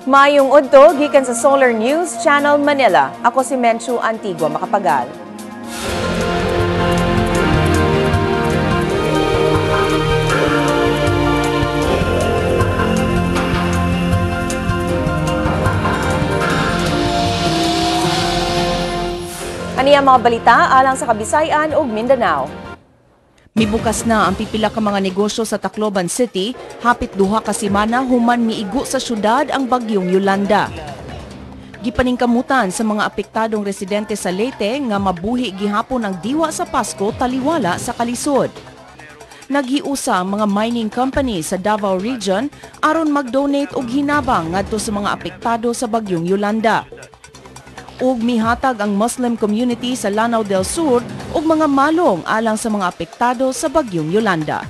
Maayong udto gikan sa Solar News Channel Manila. Ako si Menchu Antigua Makapagal. Ani ang mga balita alang sa Kabisayan ug Mindanao. Mibukas na ang pipila ka mga negosyo sa Tacloban City, hapit 2 ka semana human miigo sa syudad ang bagyong Yolanda. Gipaningkamutan sa mga apektadong residente sa Leyte nga mabuhi gihapon ang diwa sa Pasko taliwala sa kalisod. Naghiusa ang mga mining company sa Davao Region aron mag-donate og hinabang ngadto sa mga apektado sa bagyong Yolanda. Ug mihatag ang Muslim community sa Lanao del Sur og mga malong alang sa mga apektado sa bagyong Yolanda.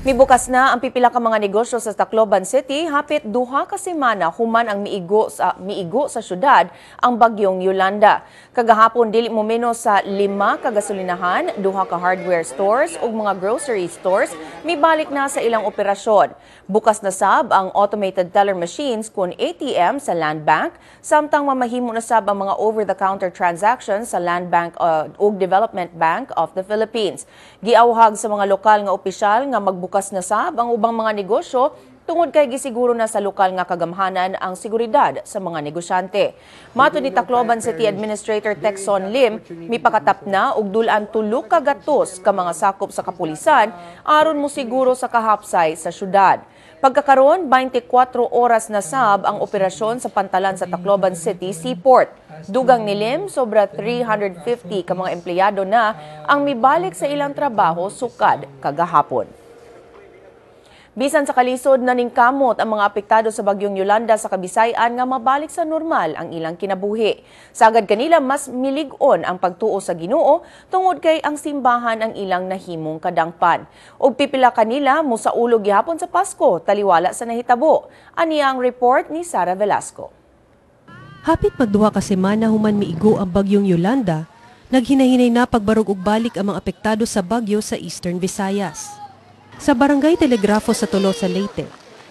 Mibukas na ang pipila ka mga negosyo sa Tacloban City hapit 2 ka semana human ang miigo sa syudad ang bagyong Yolanda. Kagahapon dili mo menos sa 5 ka gasolinahan, 2 ka hardware stores ug mga grocery stores mibalik na sa ilang operasyon. Bukas na sab ang automated teller machines kun ATM sa Land Bank, samtang mamahimo na sab ang mga over-the-counter transactions sa Land Bank ug Development Bank of the Philippines. Giawhag sa mga lokal nga opisyal nga magbukas na sab ang ubang mga negosyo tungod kay gisiguro na sa lokal nga kagamhanan ang seguridad sa mga negosyante. Matud ni Tacloban City Administrator Texon Lim, mipakatap na og dul-an 3 ka gatos ka mga sakop sa kapulisan aron mosiguro sa kahapsay sa syudad. Pagkakaron, 24 oras na sab ang operasyon sa pantalan sa Tacloban City Seaport. Dugang ni Lim, sobra 350 ka mga empleyado na ang mibalik sa ilang trabaho sukad kagahapon. Bisan sa kalisod naningkamot ang mga apektado sa bagyong Yolanda sa Kabisayan nga mabalik sa normal ang ilang kinabuhi. Sagad kanila mas milig-on ang pagtuo sa Ginoo tungod kay ang simbahan ang ilang nahimong kadangpan. Og pipila kanila musaulog gihapon sa Pasko taliwala sa nahitabo. Ani ang report ni Sara Velasco. Hapit magduha ka semana human miigo ang bagyong Yolanda, naghinahinay na pagbarog og balik ang mga apektado sa bagyo sa Eastern Visayas. Sa Barangay Telegrafo sa Tolosa, Leyte,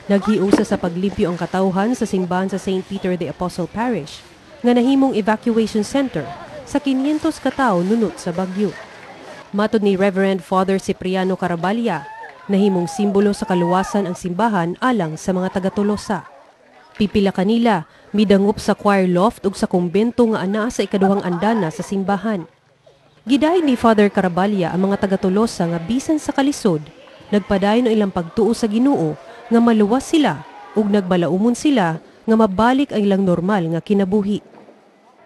naghiusa sa paglimpyo ang katawhan sa simbahan sa St. Peter the Apostle Parish nga nahimong evacuation center sa 500 katao nunot sa bagyo. Matod ni Reverend Father Cipriano Carabalya, nahimong simbolo sa kaluwasan ang simbahan alang sa mga taga-Tolosa. Pipila kanila midangup sa choir loft ug sa kumbento nga anaa sa ikaduhang andana sa simbahan. Gidayon ni Father Carabalya ang mga taga-Tolosa nga bisan sa kalisod, nagpadayon ang ilang pagtuo sa Ginoo nga maluwas sila ug nagbalaumon sila nga mabalik ang ilang normal nga kinabuhi.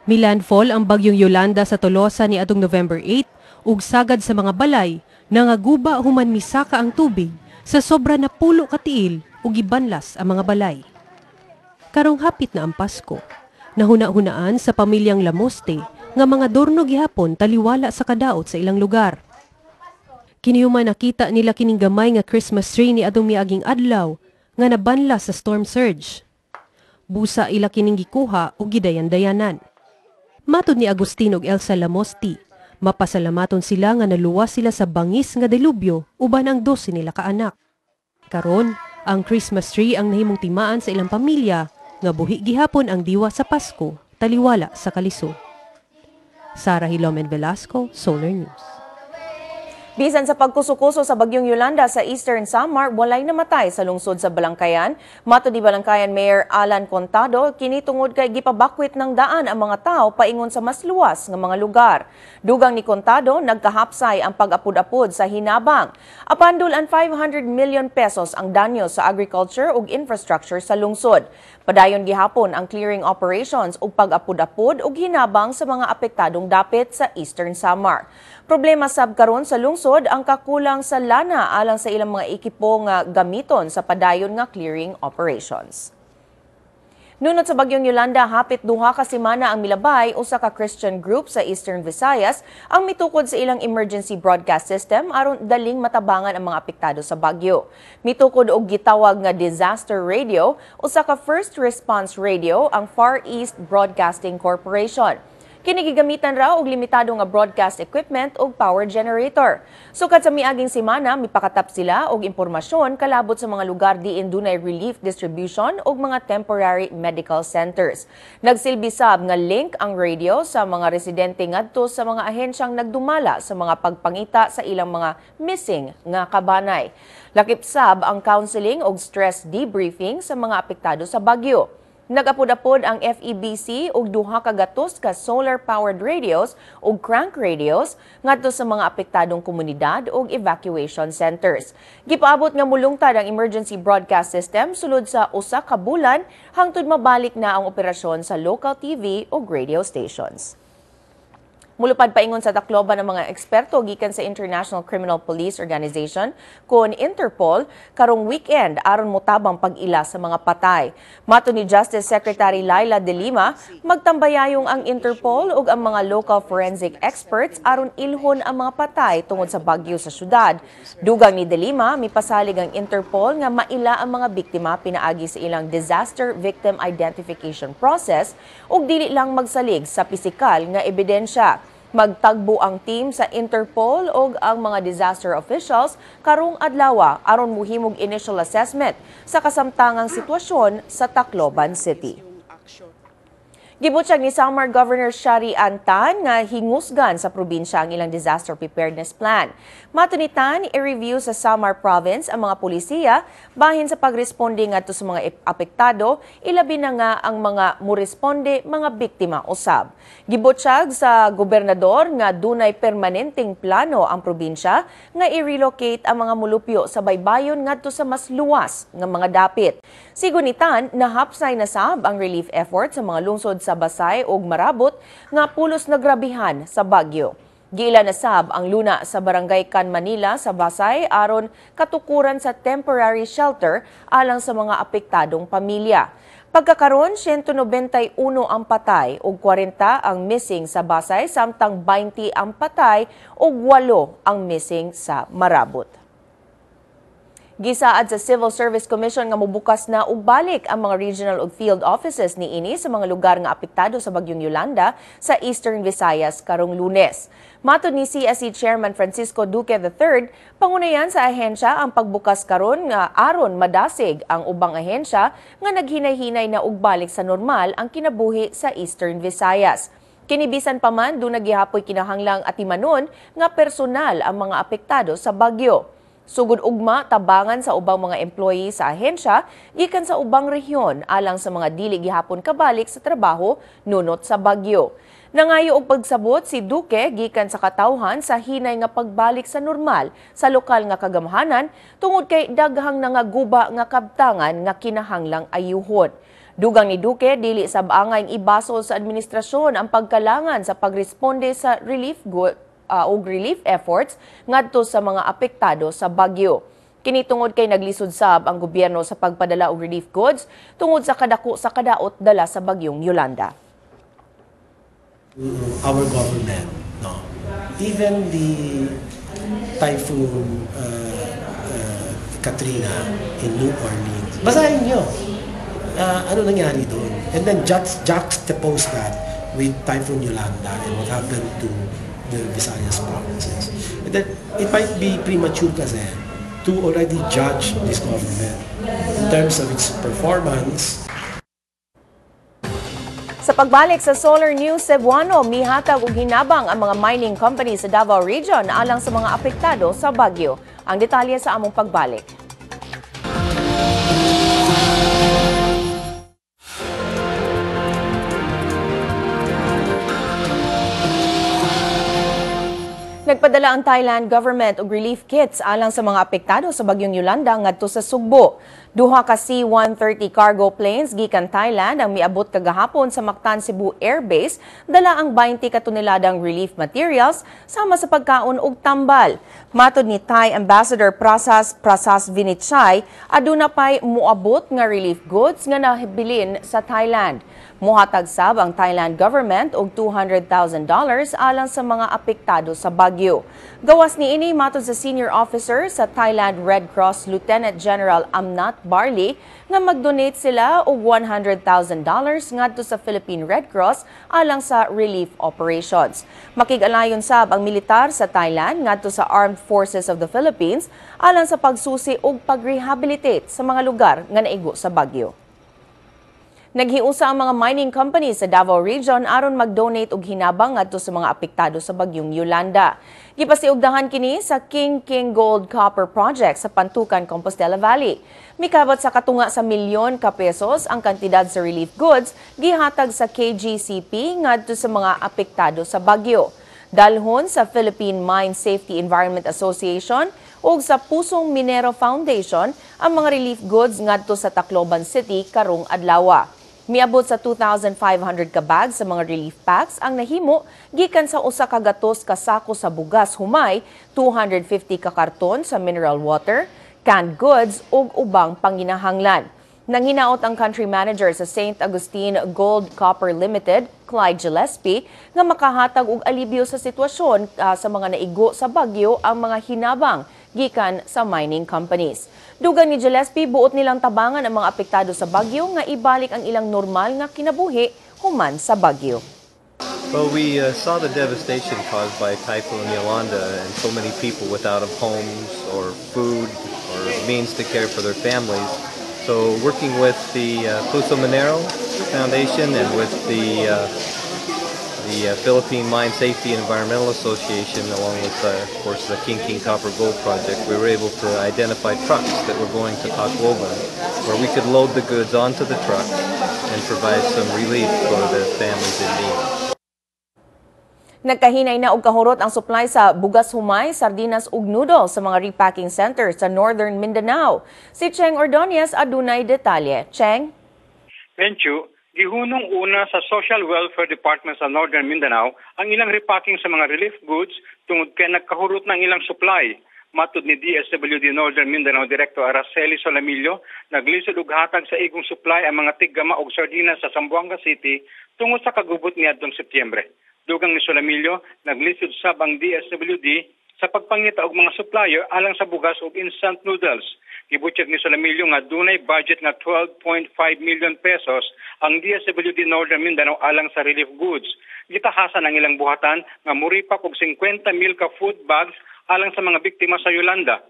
Milandfall ang bagyong Yolanda sa Tolosa ni atong November 8 ug sagad sa mga balay nangaguba human misaka ang tubig sa sobra na 10 ka tiil ug gibanlas ang mga balay. Karong hapit na ang Pasko, nahuna-hunaan sa pamilyang Lamoste nga mga dorno gihapon taliwala sa kadaot sa ilang lugar. Kinihuman nakita nila kining gamay nga Christmas tree ni adong miaging adlaw nga nabanla sa storm surge. Busa ila kining gikuha og gidayan-dayanan. Matod ni Agustin og Elsa Lamosti, mapasalamaton sila nga naluwas sila sa bangis nga delubyo uban ang 12 nila kaanak. Karon, ang Christmas tree ang nahimong timaan sa ilang pamilya nga buhi gihapon ang diwa sa Pasko taliwala sa kalisod. Sara Hilomen Velasco, Solar News. Bisan sa pagkuso-kuso sa bagyong Yolanda sa Eastern Samar, walay namatay sa lungsod sa Balangkayan. Matod ni Balangkayan Mayor Alan Contado, kini tungod kay gipabakwit ng daan ang mga tao paingon sa mas luwas nga mga lugar. Dugang ni Contado, nagkahapsay ang pag-apud-apud sa hinabang. Apandul ang 500 million pesos ang danyo sa agriculture ug infrastructure sa lungsod. Padayon gihapon ang clearing operations ug pag-apud-apud ug hinabang sa mga apektadong dapit sa Eastern Samar. Problema sab karon sa lungsod ang kakulang sa lana alang sa ilang mga ekipo nga gamiton sa padayon nga clearing operations. Nunot sa bagyong Yolanda, hapit 2 ka semana ang milabay usa ka Christian group sa Eastern Visayas ang mitukod sa ilang emergency broadcast system aron daling matabangan ang mga apektado sa bagyo. Mitukod og gitawag nga disaster radio, usa ka first response radio ang Far East Broadcasting Corporation. Kini gigamitan ra og limitado nga broadcast equipment ug power generator. Sukad sa miaging semana, mipakatap sila og impormasyon kalabot sa mga lugar diin dunay relief distribution ug mga temporary medical centers. Nagsilbi sab nga link ang radio sa mga residente ngadto sa mga ahensyang nagdumala sa mga pagpangita sa ilang mga missing nga kabanay. Lakip sab ang counseling ug stress debriefing sa mga apektado sa bagyo. Nag-apod-apod ang FEBC og 200 ka solar-powered radios ug crank radios ngadto sa mga apektadong komunidad ug evacuation centers. Gipaabot nga mulungtad ang emergency broadcast system sulod sa 1 ka bulan hangtod mabalik na ang operasyon sa local TV ug radio stations. Mulupad paingon sa Tacloban ang mga eksperto gikan sa International Criminal Police Organization kon Interpol karong weekend aron motabang pag-ila sa mga patay. Matod ni Justice Secretary Leila de Lima, magtambayayong ang Interpol ug ang mga local forensic experts aron ilhon ang mga patay tungod sa bagyo sa syudad. Dugang ni de Lima, mipasalig ang Interpol nga maila ang mga biktima pinaagi sa ilang disaster victim identification process ug dili lang magsalig sa pisikal nga ebidensya. Magtagbo ang team sa Interpol ug ang mga disaster officials karong adlaw aron muhimog initial assessment sa kasamtangang sitwasyon sa Tacloban City. Gibutyag ni Samar Governor Shari Ann Tan nga hingusgan sa probinsya ang ilang disaster preparedness plan. Matod ni Tan, i-review sa Samar Province ang mga pulisiya bahin sa pagresponde ngadto sa mga apektado, ilabi na nga ang mga muresponde mga biktima usab. Gibutyag sa gobernador nga dunay permanenteng plano ang probinsya nga i-relocate ang mga mulupyo sa baybayon ngadto sa mas luwas nga mga dapit. Sigon ni Tan, nahapsay na sab ang relief effort sa mga lungsod sa Basay ug Marabut nga pulos nagrabihan sa bagyo. Giila na sab ang luna sa Barangay Can Manila sa Basay aron katukuran sa temporary shelter alang sa mga apektadong pamilya. Pagkakaron, 191 ang patay ug 40 ang missing sa Basay, samtang 20 ang patay ug 8 ang missing sa Marabut. Gisaad sa Civil Service Commission nga mobukas na og balik ang mga regional ug field offices niini sa mga lugar nga apektado sa bagyong Yolanda sa Eastern Visayas karong Lunes. Matod ni CSC Chairman Francisco Duque III, pangunayan sa ahensya ang pagbukas karon nga aron madasig ang ubang ahensya nga naghinay-hinay na og balik sa normal ang kinabuhi sa Eastern Visayas. Kini bisan pa man duna gihapoy kinahanglang atimanon nga personal ang mga apektado sa bagyo. Sugod ugma, tabangan sa ubang mga employee sa ahensya gikan sa ubang rehiyon alang sa mga dili gihapon kabalik sa trabaho nunot sa bagyo. Nangayo og pagsabot si Duque gikan sa katawhan sa hinay nga pagbalik sa normal sa lokal nga kagamhanan tungod kay daghang nangaguba nga kabtangan nga kinahanglang ayuhon. Dugang ni Duque, dili sab angay ibasol sa administrasyon ang pagkalangan sa pagresponde sa relief og relief efforts ngadto sa mga apektado sa bagyo. Kini tungod kay naglisod sab ang gobyerno sa pagpadala og relief goods tungod sa kadako sa kadaot dala sa bagyong Yolanda. Our government, no, even the Typhoon Katrina in New Orleans, basahin nyo ano nangyari doon. And then juxtapose that with Typhoon Yolanda and what happened to the Visayas provinces. And then it might be premature kasi to already judge this government in terms of its performance. Sa pagbalik sa Solar News Cebuano, mihatag og hinabang ang mga mining company sa Davao Region alang sa mga apektado sa bagyo. Ang detalye sa among pagbalik. Nagpadala ang Thailand government og relief kits alang sa mga apektado sa bagyong Yolanda ngadto sa Sugbo. Duha ka C-130 cargo planes gikan Thailand ang miabot kagahapon sa Mactan Cebu Air Base dala ang 20 ka toneladang relief materials sama sa pagkaon ug tambal. Matod ni Thai Ambassador Prasas Prasas Vinichay, aduna pay moabot nga relief goods nga nabilin sa Thailand. Muhatag sab ang Thailand government og $200,000 alang sa mga apektado sa bagyo. Gawas niini, matod sa senior officer sa Thailand Red Cross, Lieutenant General Amnat Barley, nga mag-donate sila og $100,000 ngadto sa Philippine Red Cross alang sa relief operations. Makig-alayon sab ang militar sa Thailand ngadto sa Armed Forces of the Philippines alang sa pagsusi ug pag-rehabilitate sa mga lugar nga naigo sa bagyo. Naghiusa ang mga mining companies sa Davao Region aron mag-donate og hinabang ngadto sa mga apektado sa bagyong Yolanda. Gipasiugdahan kini sa King King Gold Copper Project sa Pantukan, Compostela Valley. Mikabot sa katunga sa milyon ka pesos ang kantidad sa relief goods gihatag sa KGCP ngadto sa mga apektado sa bagyo. Dalhon sa Philippine Mine Safety Environment Association ug sa Pusong Minero Foundation ang mga relief goods ngadto sa Tacloban City karong adlaw. Miabot sa 2,500 ka bags sa mga relief packs ang nahimo gikan sa 100 ka sako sa bugas humay, 250 ka karton sa mineral water, canned goods ug ubang panginahanglan. Nanghinaot ang country manager sa St. Augustine Gold Copper Limited, Clyde Gillespie, nga makahatag og alibyo sa sitwasyon sa mga naigo sa bagyo ang mga hinabang gikan sa mining companies. Dugang ni Gillespie, buot nilang tabangan ang mga apektado sa bagyo nga ibalik ang ilang normal nga kinabuhi human sa bagyo. Well, we saw the devastation caused by Typhoon Yolanda and so many people without of homes or food or means to care for their families. So working with the Puso Minero Foundation and with the Philippine Mine Safety and Environmental Association, along with, of course, the King King Copper Gold Project, we were able to identify trucks that were going to Tacloban, where we could load the goods onto the trucks and provide some relief for the families in need. Nagkahinay na og kahurot ang supply sa bugas humay, sardinas ug noodles sa mga repacking centers sa Northern Mindanao. Si Cheng Ordonez adunay detalye. Cheng? Menchu, gihunong una sa Social Welfare Department sa Northern Mindanao ang ilang repacking sa mga relief goods tungod kay nagkahurot ng ilang supply. Matud ni DSWD Northern Mindanao Director Araceli Solamillo, naglisod og hatag sa igong supply ang mga tiggama og sardinas sa Zamboanga City tungod sa kagubot niadtong Setyembre. Dugang ni Solamillo, naglisod sab ang DSWD sa pagpangita og mga supplier alang sa bugas ug instant noodles. Gibutyag ni Solamillo nga dunay budget nga 12.5 million pesos ang DSWD Northern Mindanao alang sa relief goods. Gitahasan ang ilang buhatan nga muripak og 50 mil ka food bags alang sa mga biktima sa Yolanda.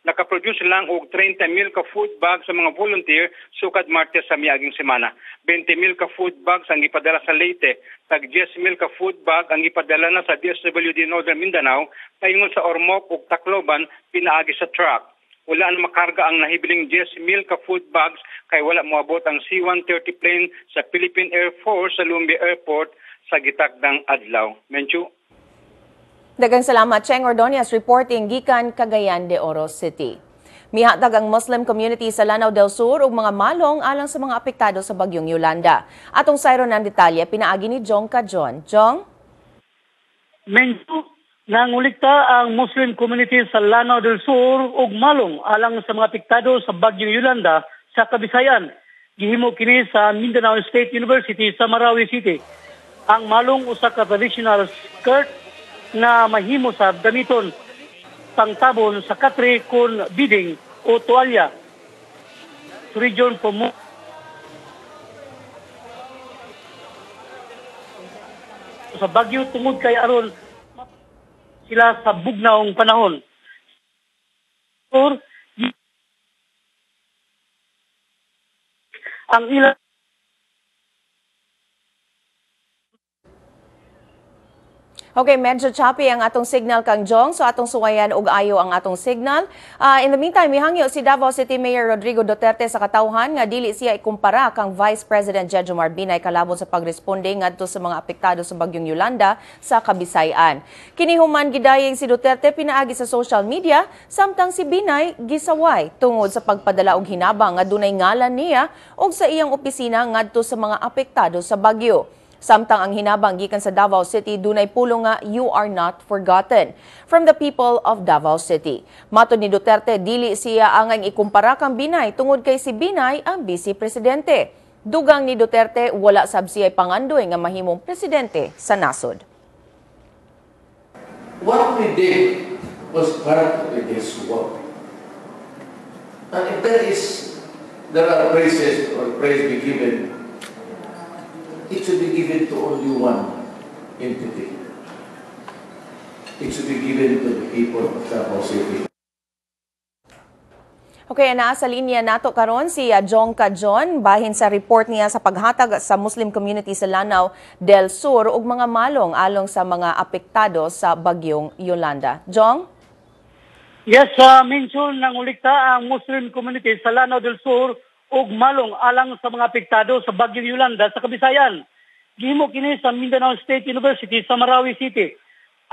Nakaproduce lang og 30 mil ka food bags sa mga volunteer sukad Martes sa miaging semana. 20 mil ka food bags ang gipadala sa Leyte, tag 10 mil ka food bag ang gipadala na sa DSWD Northern Mindanao paingon sa Ormoc ug Tacloban pinaagi sa truck. Wala na makarga ang nahibiling 10 mil ka food bags kay wala moabot ang C-130 plane sa Philippine Air Force sa Lumbi Airport sa gitakdang adlaw. Menchu. Daghang salamat, Cheng Ordonez, reporting gikan Cagayan de Oro City. Mihatag ang Muslim community sa Lanao del Sur og mga malong alang sa mga apektado sa bagyong Yolanda. Atong sayron ang detalye pinaagi ni Jong Kajon. Jong? Menchu, nangulikta ang Muslim community sa Lanao del Sur og malong alang sa mga apektado sa bagyong Yolanda sa Kabisayan. Gihimo kini sa Mindanao State University sa Marawi City. Ang malong usa ka traditional skirt na mahimo sa gamiton pangtabon sa katre kon biding o tuwalya. Region po sa bagyo tungod kay aron sila sa bugnaong panahon. Or ang ilang Okay, medyo choppy ang atong signal kang Jong, so atong suwayan og ayo ang atong signal. In the meantime, mihangyo si Davao City Mayor Rodrigo Duterte sa katawhan nga dili siya ikumpara kang Vice President Jejomar Binay kalabot sa pagresponde ngadto sa mga apektado sa bagyong Yolanda sa Kabisayan. Kini human gidayeg si Duterte pinaagi sa social media, samtang si Binay gisaway tungod sa pagpadala og hinabang nga dunay ngalan niya og sa iyang opisina ngadto sa mga apektado sa bagyo. Samtang ang hinabang gikan sa Davao City dunay pulong nga "You are not forgotten" from the people of Davao City. Matod ni Duterte, dili siya angay ikumpara kang Binay tungod kay si Binay ang vice presidente. Dugang ni Duterte, wala sab siya'y pangandoy nga mahimong presidente sa nasod. What we did was part of his work. And if there are praises or praise be given, it should be given to only one entity. It should be given to the people of Davao City. Okay, naa sa linya nato karon si Jong Kajon bahin sa report niya sa paghatag sa Muslim community sa Lanao del Sur ug mga malong along sa mga apektado sa bagyong Yolanda. Jong? Yes, mention nangulikta ang Muslim community sa Lanao del Sur ug malong alang sa mga apektado sa bagyong Yolanda sa Kabisayan. Gihimo kini sa Mindanao State University sa Marawi City.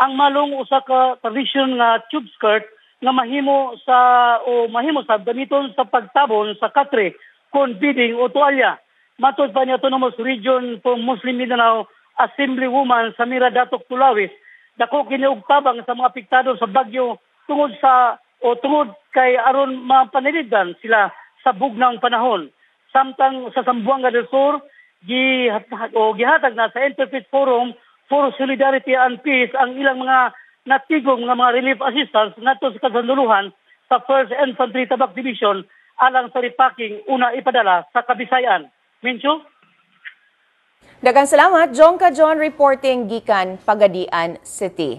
Ang malong usa ka tradisyon nga tube skirt nga mahimo sa o mahimo sa gamiton sa pagtabon sa katre kon bidding o tuwalya. Matod pa ni Autonomous Region for Muslim Mindanao Assemblywoman Samira Datok Tulawis, dako kini og tabang sa mga apektado sa bagyo tungod sa o tungod kay aron mapaniliddan sila sa bugnang panahon. Samtang sa Zamboanga del Sur gihatag na sa Interfaith Forum for Solidarity and Peace ang ilang mga natigong nga mga relief assistance ngadto sa kasanduluhan sa 1st Infantry Tabak Division alang sa repacking una ipadala sa Kabisayan. Mincho? Daghang salamat, Jong Kajon reporting gikan Pagadian City.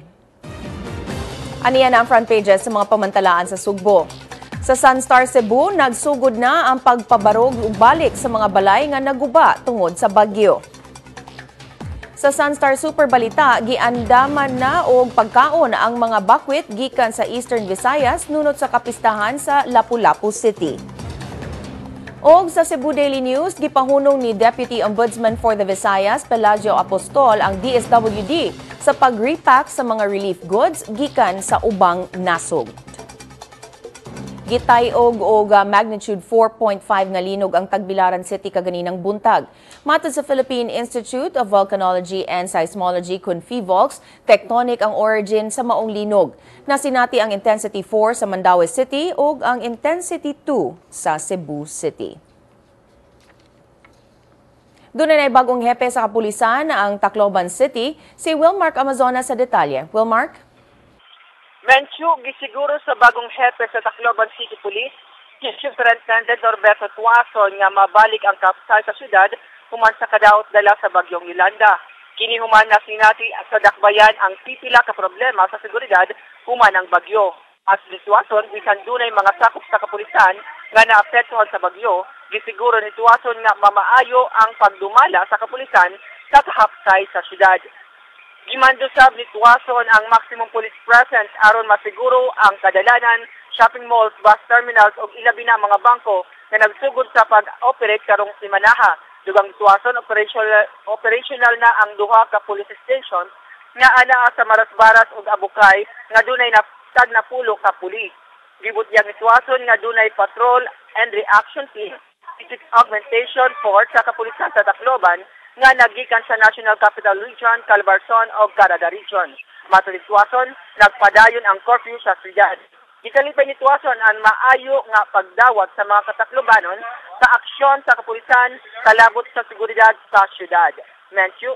Aniya na ang front pages sa mga pamantalaan sa Sugbo. Sa Sunstar Cebu, nagsugod na ang pagpabarog ug balik sa mga balay nga naguba tungod sa bagyo. Sa Sunstar Super Balita, giandaman na og pagkaon ang mga bakwit gikan sa Eastern Visayas nunot sa kapistahan sa Lapu-Lapu City. Og sa Cebu Daily News, gipahunong ni Deputy Ombudsman for the Visayas, Pelagio Apostol, ang DSWD sa pag-repack sa mga relief goods gikan sa ubang nasog. Gitay-og og magnitude 4.5 nga linog ang Tagbilaran City kaganinang buntag. Matod sa Philippine Institute of Volcanology and Seismology kun PHIVOLCS, tectonic ang origin sa maong linog. Nasinati ang intensity 4 sa Mandaue City ug ang intensity 2 sa Cebu City. Doon na bagong hepe sa kapulisan ang Tacloban City, si Wilmark Amazonas sa detalye. Wilmark? Menchu, gisiguro sa bagong hepe sa Tacloban City Police, si Superintendent Norberto Tuason nga mabalik ang kapital sa syudad human sa kadaot dala sa bagyong Yolanda. Kini human na sinati sa dakbayan ang pipila ka problema sa seguridad human ang bagyo. As ni Tuason, bisan dunay mga sakop sa kapulisan nga naapektuhan sa bagyo, gisiguro ni Tuason nga mamaayo ang pagdumala sa kapulisan sa kahapsay sa syudad. Gimando sab ni Tuason ang maximum police presence aron masiguro ang kadalanan, shopping malls, bus terminals ug ilabi na mga bangko na nagsugod sa pag-operate karong semanaha. Dugang Tuason, operational na ang duha ka police station nga anaa sa Marasbaras ug Abukay nga dunay tag na pulo ka pulis. Gibutyag ni Tuason nga dunay patrol and reaction team, augmentation force sa kapulisan sa Tacloban nga nagikan sa National Capital Region, Calabarzon o Caraga Region. Matod ni Tuason, nagpadayon ang curfew sa siyudad. Gikalipay ni Tuason ang maayo nga pagdawat sa mga kataklobanon sa aksyon sa kapulisan kalabot sa seguridad sa siyudad. Menchu.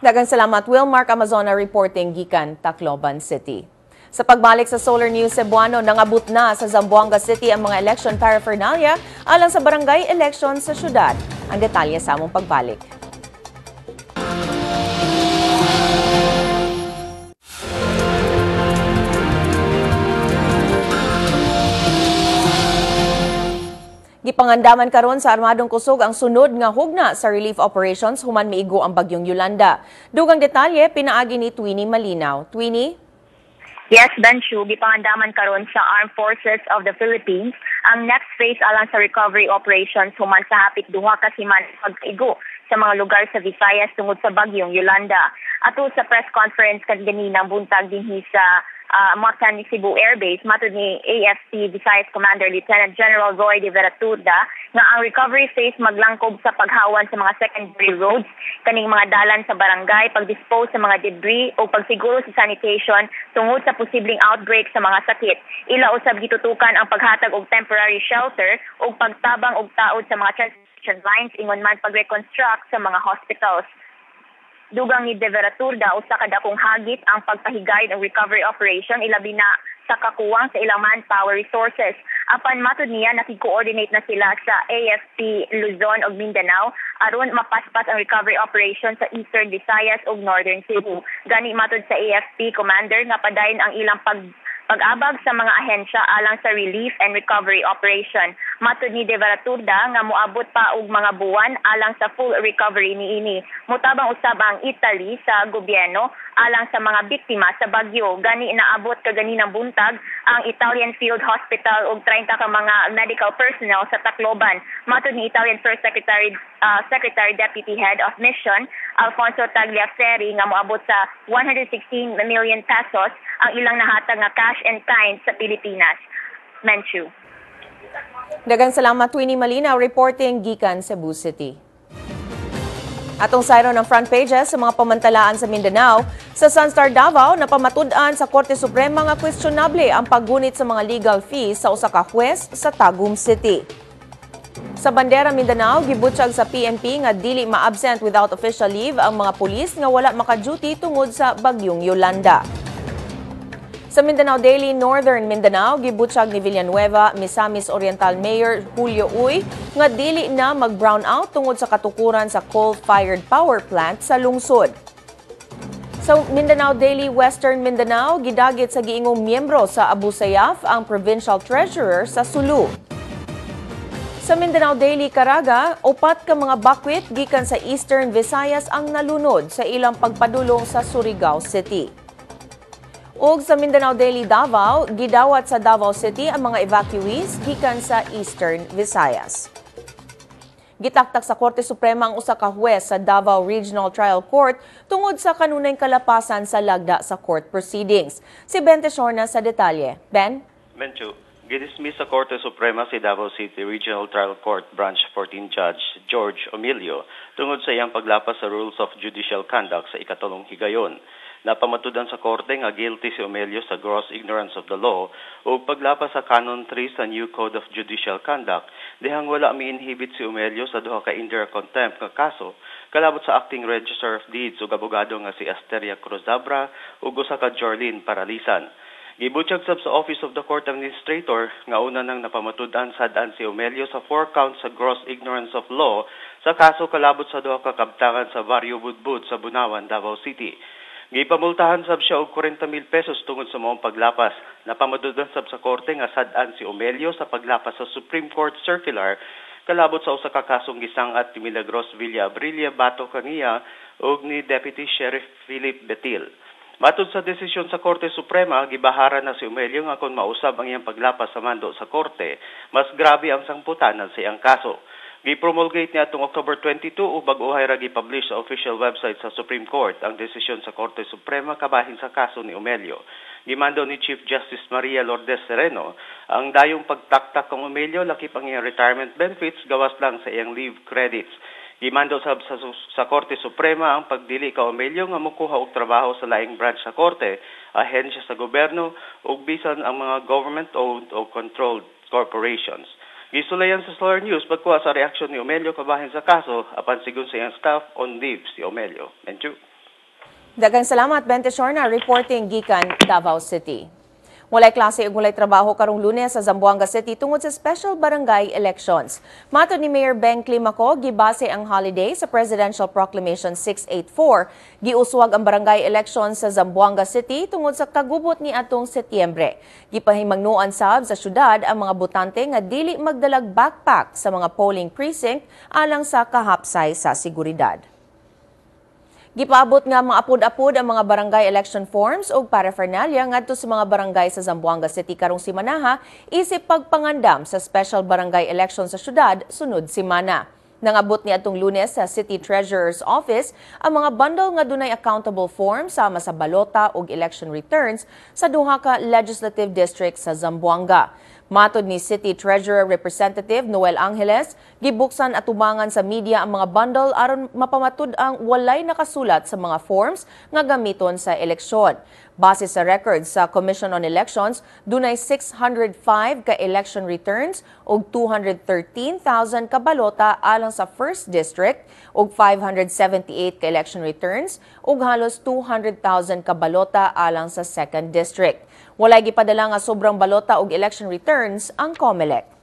Daghang salamat, Wilmark Amazona reporting gikan Tacloban City. Sa pagbalik sa Solar News Cebuano, nangabot na sa Zamboanga City ang mga election paraphernalia alang sa barangay election sa syudad. Ang detalye sa among pagbalik. Gipangandaman karon sa Armadong Kusog ang sunod nga hugna sa relief operations human miigo ang bagyong Yolanda. Dugang detalye pinaagi ni Twini Malinaw. Twini? Yes, Benchu, gipangandaman karon sa Armed Forces of the Philippines ang next phase alang sa recovery operations human sa hapit 2 ka semana pagkaigo sa mga lugar sa Visayas tungod sa bagyong Yolanda. Ato sa press conference kaninang buntag dinhi sa Mactan Cebu Air Base, matod ni AFP Visayas Commander Lieutenant General Roy de Veratuda nga ang recovery phase maglangkob sa paghawan sa mga secondary roads, kaning mga dalan sa barangay, pagdispose sa mga debris o pagsiguro sa sanitation tungod sa posibleng outbreak sa mga sakit. Ila usab gitutukan ang paghatag og temporary shelter o pagtabang og taod sa mga transportation transmission lines ingon man pag-reconstruct sa mga hospitals. Dugang ni De Vera Turda, usa ka dakong hagit ang pagpahigayon og recovery operation, ilabi na sa kakuwang sa ilang manpower resources. Apan matud niya, nakig-coordinate na sila sa AFP Luzon ug Mindanao aron mapaspas ang recovery operation sa Eastern Visayas ug Northern Cebu. Gani matud sa AFP commander nga padayon ang ilang pag-abag sa mga ahensya alang sa relief and recovery operation. Matud ni De Vera Turda nga moabot pa og mga buwan alang sa full recovery niini. Mutabang usab ang Italy sa gobyerno alang sa mga biktima sa bagyo. Gani naabot kaganinang buntag ang Italian Field Hospital ug 30 ka mga medical personnel sa Tacloban. Matud ni Italian First Secretary Deputy Head of Mission Alfonso Tagliaferri nga moabot sa 116 million pesos ang ilang nahatag nga cash and kind sa Pilipinas. Menchu. Daghang salamat, Winnie Malina, reporting gikan Cebu City. Atong sayro ng front pages sa mga pamantalaan sa Mindanao. Sa Sunstar Davao, napamatud-an sa Korte Suprema nga questionable ang paggunit sa mga legal fees sa usa ka huwes sa Tagum City. Sa Bandera Mindanao, gibutyag sa PNP nga dili ma-absent without official leave ang mga pulis nga wala maka-duty tungod sa bagyong Yolanda. Sa Mindanao Daily, Northern Mindanao, gibutyag ni Villanueva, Misamis Oriental Mayor Julio Uy nga dili na mag-brown out tungod sa katukuran sa coal-fired power plant sa lungsod. Sa Mindanao Daily, Western Mindanao, gidagit sa giingong miyembro sa Abu Sayyaf ang provincial treasurer sa Sulu. Sa Mindanao Daily Caraga, upat ka mga bakwit gikan sa Eastern Visayas ang nalunod sa ilang pagpadulong sa Surigao City. Ug sa Mindanao Daily Davao, gidawat sa Davao City ang mga evacuees gikan sa Eastern Visayas. Gitaktak sa Korte Suprema ang usa ka huwes sa Davao Regional Trial Court tungod sa kanunay kalapasan sa lagda sa court proceedings. Si Ben Teshorna sa detalye. Ben? Menchu, gidismiss sa Korte Suprema si Davao City Regional Trial Court Branch 14 Judge George Omilio tungod sa iyang paglapas sa Rules of Judicial Conduct sa ikatulong higayon. Napamatudan sa korte nga guilty si Omelio sa gross ignorance of the law ug paglapas sa Canon 3 sa New Code of Judicial Conduct dihang wala mi-inhibit si Omelio sa duha ka indirect contempt nga kaso kalabot sa acting Registrar of Deeds ug abogado nga si Asteria Cruzabra ug usa ka Jorlene Paralisan. Gibutyag sab sa Office of the Court Administrator nga una nang napamatud-an sad-an si Omelio sa 4 counts sa gross ignorance of law sa kaso kalabot sa duha ka kabtangan sa Barrio Budbud sa Bunawan, Davao City. Gipamultahan sab siya og 40,000 pesos tungod sa maong paglapas. Napamatud-an sab sa korte nga sad-an si Omelio sa paglapas sa Supreme Court Circular kalabot sa usa ka kasong gisang-at ni Milagros Villa Abrilla batok kaniya ug ni Deputy Sheriff Philip Betil. Matud sa desisyon sa Korte Suprema, gibahara na si Omelio nga kung mausab ang iyang paglapas sa mando sa korte, mas grabe ang sangputanan sa iyang kaso. Gipromulgate niya atong October 22 ug bag-ohay ra gipublish sa official website sa Supreme Court ang desisyon sa Korte Suprema kabahin sa kaso ni Omelio. Gimando ni Chief Justice Maria Lourdes Sereno ang dayong pagtaktak kang Omelio lakip ang iyang retirement benefits gawas lang sa iyang leave credits. Gimando sab sa Korte Suprema ang pagdili ka Omelio nga mokuha og trabaho sa laing branch sa korte, ahensya sa gobyerno ug bisan ang mga government-owned o controlled corporations. Gisulayan sa Solar News pagkuha sa reaksyon ni Omelio kabahin sa kaso apan sigon sa iyang staff, on leave si Omelio. Menchu. Daghang salamat, Ben Teshorna, reporting gikan Davao City. Walay klase ug walay trabaho karong Lunes sa Zamboanga City tungod sa special barangay elections. Matod ni Mayor Ben Climaco, gibase ang holiday sa Presidential Proclamation 684. Giuswag ang barangay elections sa Zamboanga City tungod sa kagubot ni atong Setyembre. Gipahimangnoan sab sa syudad ang mga botante nga dili magdalag backpack sa mga polling precinct alang sa kahapsay sa seguridad. Gipaabot nga mga apod-apod ang mga barangay election forms ug paraphernalia ngadto sa mga barangay sa Zamboanga City karong simanaha isip pagpangandam sa special barangay election sa syudad sunod semana. Nangabot ni atong Lunes sa City Treasurer's Office ang mga bundle nga dunay accountable form sama sa balota ug election returns sa duha ka legislative district sa Zamboanga. Matod ni City Treasurer Representative Noel Angeles, gibuksan atubangan sa media ang mga bundle aron mapamatud ang walay nakasulat sa mga forms nga gamiton sa eleksyon. Base sa records sa Commission on Elections, dunay 605 ka election returns ug 213,000 ka balota alang sa 1st District ug 578 ka election returns ug halos 200,000 ka balota alang sa 2nd District. Walay gipadala nga sobrang balota og election returns ang COMELEC.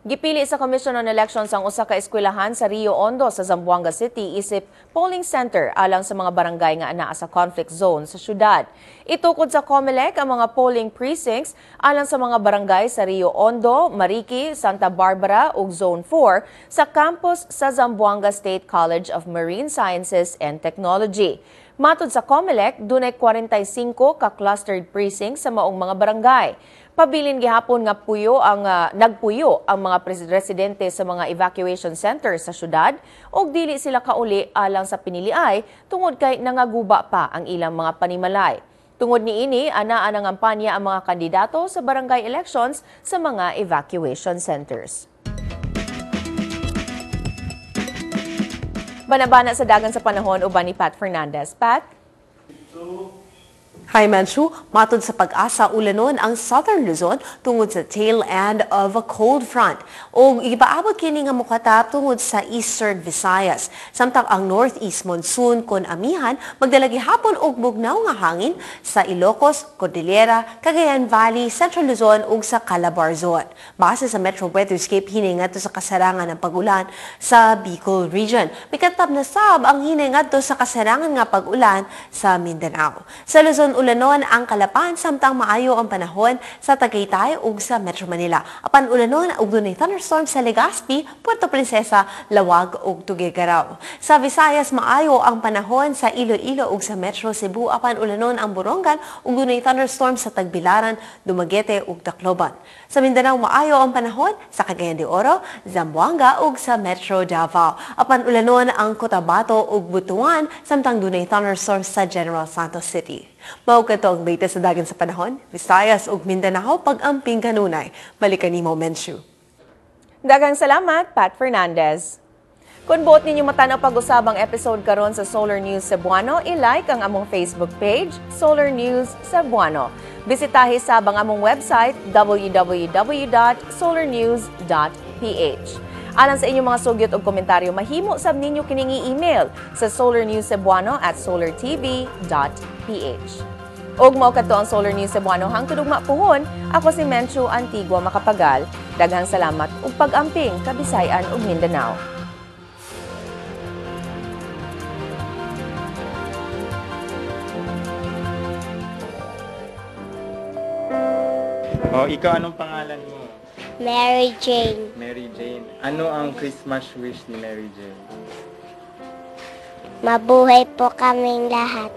Gipili sa Commission on Elections ang usa ka eskwelahan sa Rio Hondo sa Zamboanga City isip polling center alang sa mga barangay nga anaa sa conflict zone sa syudad. Itukod sa COMELEC ang mga polling precincts alang sa mga barangay sa Rio Hondo, Mariki, Santa Barbara ug Zone 4 sa campus sa Zamboanga State College of Marine Sciences and Technology. Matod sa COMELEC, dunay 45 ka clustered precincts sa maong mga barangay. Pabilin gihapon nga puyo ang nagpuyo ang mga residente sa mga evacuation centers sa syudad ug dili sila kauli alang sa piniliay tungod kay nangaguba pa ang ilang mga panimalay. Tungod niini, anaa ng kampanya ang mga kandidato sa barangay elections sa mga evacuation centers. Banabana sa dagan sa panahon uban ni Pat Fernandez. Pat? Hi, Menchu. Matod sa Pag-asa, ulanon ang Southern Luzon tungod sa tail end of a cold front. O ipaabot kini nga mokatap tungod sa Eastern Visayas. Samtang ang northeast monsoon kon amihan magdala gihapon og bugnaw nga hangin sa Ilocos, Cordillera, Cagayan Valley, Central Luzon ug sa Calabarzon. Base sa Metro Weatherscape, hinay ngadto sa kasarangan ng pag-ulan sa Bicol Region. Mikatab na sab ang hinay ngadto sa kasarangan nga pag-ulan sa Mindanao. Sa Luzon, ulanon ang Kalapan samtang maayo ang panahon sa Tagaytay ug sa Metro Manila. Apan ulanon ug dunay thunderstorm sa Legazpi, Puerto Princesa, Lawag ug Tuguegarao. Sa Visayas, maayo ang panahon sa Iloilo ug sa Metro Cebu, apan ulanon ang Borongan ug dunay thunderstorm sa Tagbilaran, Dumaguete ug Tacloban. Sa Mindanao, maayo ang panahon sa Cagayan de Oro, Zamboanga ug sa Metro Davao. Apan ulanon ang Cotabato ug Butuan samtang dunay thunderstorm sa General Santos City. Mao kadto ang latest sa dagan sa panahon, Visayas ug Mindanao pag-amping kanunay. Balikan nimo, Menchu. Daghang salamat, Pat Fernandez. Kung buot ninyo matanaw pag-usab ang episode karon sa Solar News Cebuano, i-like ang among Facebook page, Solar News Cebuano. Bisitahi sab ang among website www.solarnews.ph. Alang sa inyong mga sugyot o komentaryo, mahimo sab ninyo kining i-email sa solarnewscebuano@solartv.ph. Og mao kadto ang Solar News Cebuano hangtod ugma puhon. Ako si Menchu Antigua Makapagal. Daghang salamat ug pag-amping Kabisayan ug Mindanao. Oh, ikaw, anong pangalan mo? Mary Jane. Mary Jane. Ano ang Christmas wish ni Mary Jane? Mabuhay po kaming lahat.